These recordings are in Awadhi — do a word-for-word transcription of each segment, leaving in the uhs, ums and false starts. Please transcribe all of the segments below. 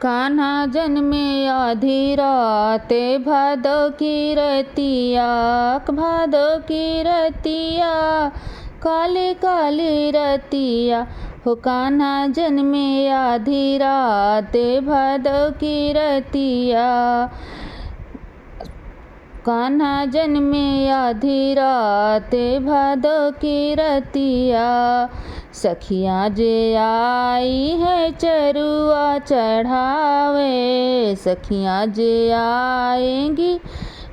कान्हा जन्मे आधी राते भादो की रतिया, भादो की रतिया, काली काली रतिया। हो कान्हा जन्मे आधी राते भादो की रतिया, कान्हा जन्मे आधी राते भादो की रतिया। सखियाँ जे आई हैं चरुआ चढ़ावे, सखियाँ जे आएंगी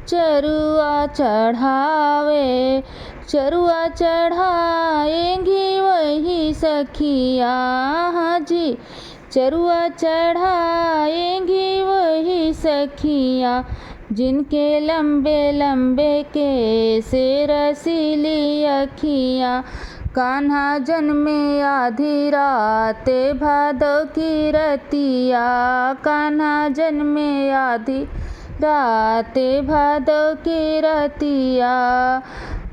चरुआ चढ़ावे, चरुआ चढ़ाएंगी वही सखियाँ, हाँ जी, चरुआ चढ़ाएंगी वही सखियाँ, जिनके लंबे लंबे केस रसीली अखियाँ। कान्हा जन्मे आधी राते भादो की रतिया, कान्हा जन्मे आधी राते भादो की रतिया,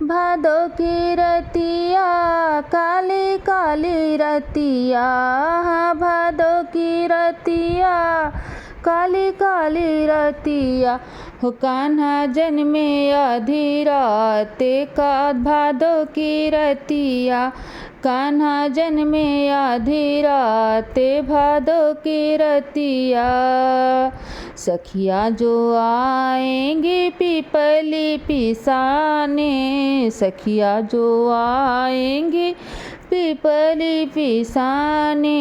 भादो की रतिया, काली काली रतिया, हाँ, भादो की रतिया, काली काली रतिया। हो कान्हा जन्मे आधी राते का भादो की रतिया, कान्हा जन्मे आधी राते भादो की रतिया। सखियाँ जो आएंगी पीपली पिसाने, सखियाँ जो आएंगी पीपली पिसाने,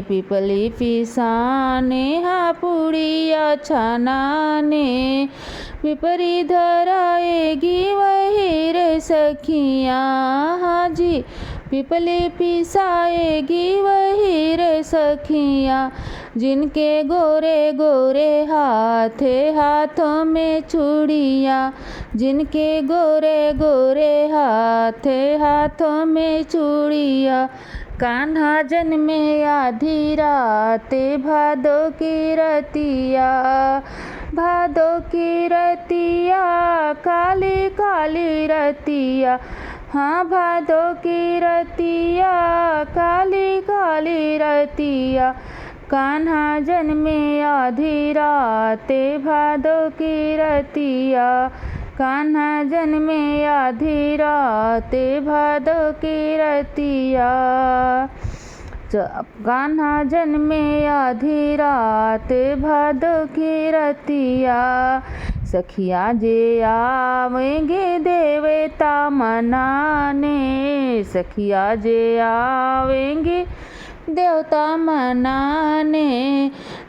पीपली पिसाने, हाँ, पुड़िया छनाने, पिपरी धराएगी वही रे सखियाँ, हाँ जी, पिपली पिसाएगी वही रे सखियाँ। जिनके गोरे गोरे हाथे हाथों में चूड़ियाँ, जिनके गोरे गोरे हाथे हाथों में चूड़ियाँ। कान्हा जन्मे आधी राते भादो की रतिया, भादो की रतिया, काली काली रतिया, हाँ, भादो की रतिया, काली काली रतिया। कान्हा जन्मे आधी राते भादो की रतिया, कान्हा जन्मे आधी राते भादो की रतिया। च-, कान्हा जन्मे आधी राते भादो की रतिया। सखियाँ जे आवेंगे देवता मनाने, सखियाँ जे आवेंगे देवता मनाने,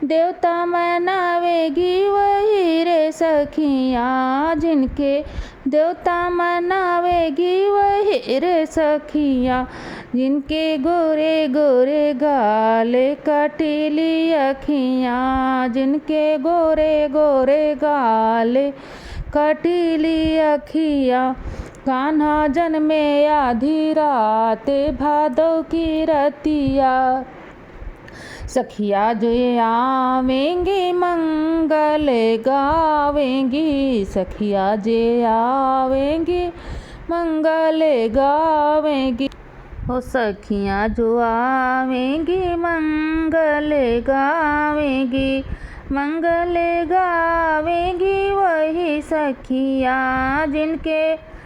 देवता मनावेगी वही रे सखियाँ, जिनके देवता मनावेगी वही रे सखियाँ, जिनके गोरे गोरे गाल कटीली अखियाँ, जिनके गोरे गोरे गाल कटीली अखियाँ। कान्हा जन्मे आधी राते भादो की रतिया। सखियाँ जे आवेंगी मंगल गावेंगी, सखियाँ जे आवेंगी मंगल गावेंगी। हो सखियाँ जो आवेंगी मंगल गावेंगी, मंगल गावेंगी वही सखियाँ, जिनके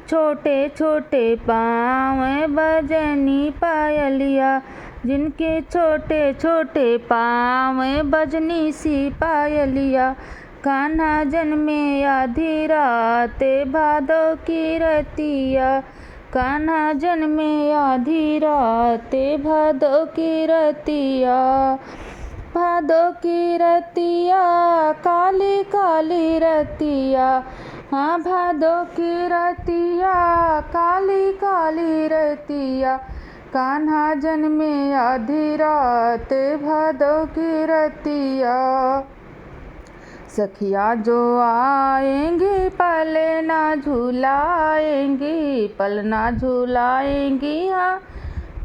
छोटे छोटे पाँव बजनी पायलिया, जिनके छोटे छोटे पाँव बजनी सी पायलिया। कान्हा जन्मे आधी राते भादो की रतिया, कान्हा जन्मे आधी राते भादो की रतिया, भादो की रतिया, काली काली रतिया, हाँ, भादो की रतिया, काली काली रतिया। कान्हा जन्मे आधी राते भादो की रतिया। सखियाँ जो आएंगी पलना झुलाएंगी, पलना झुलाएंगी, हाँ,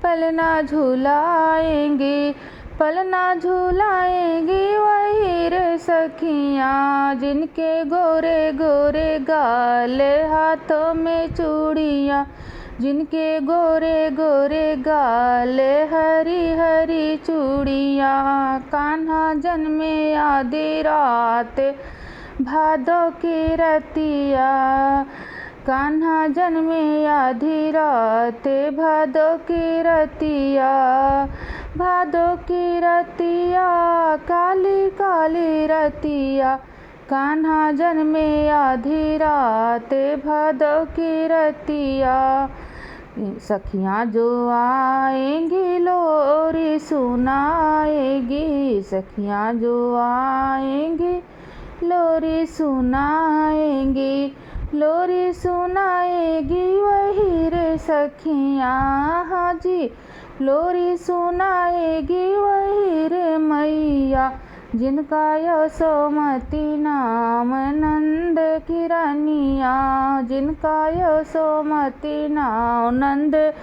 पलना झुलाएंगी, पलना झुलाएंगी वही रे सखियाँ, जिनके गोरे गोरे गाल, हाथों में चूड़ियाँ, जिनके गोरे गोरे गाल, हरी हरी चूड़िया, कान्हा जन्मे आधी रात भादो की रतिया। कान्हा जन्मे आधी रात भादो की रतिया, भादो की रतिया, काली काली रतिया। कान्हा जन्मे आधी रात भादो की रतिया। सखियाँ जो आएंगी लोरी सुनाएगी, सखियाँ जो आएंगी लोरी सुनाएगी, लोरी सुनाएगी वही रे सखियाँ। हाँ जी, लोरी सुनाएगी वही रे मैया, जिनका यशोमती नाम नंद की रनिया, जिनका यशोमती नाम नंद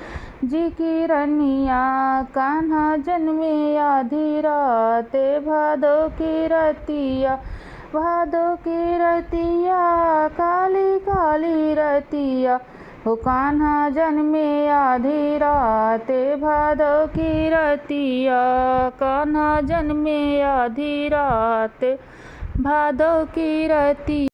जी की रनिया। कान्हा जन्मे आधी रात भादो की रतिया, भादो की रतिया, काली काली रतिया। हो कान्हा जन्मे आधी रात भादो की रतिया, कान्हा जन्मे आधी रात भादो की रतिया।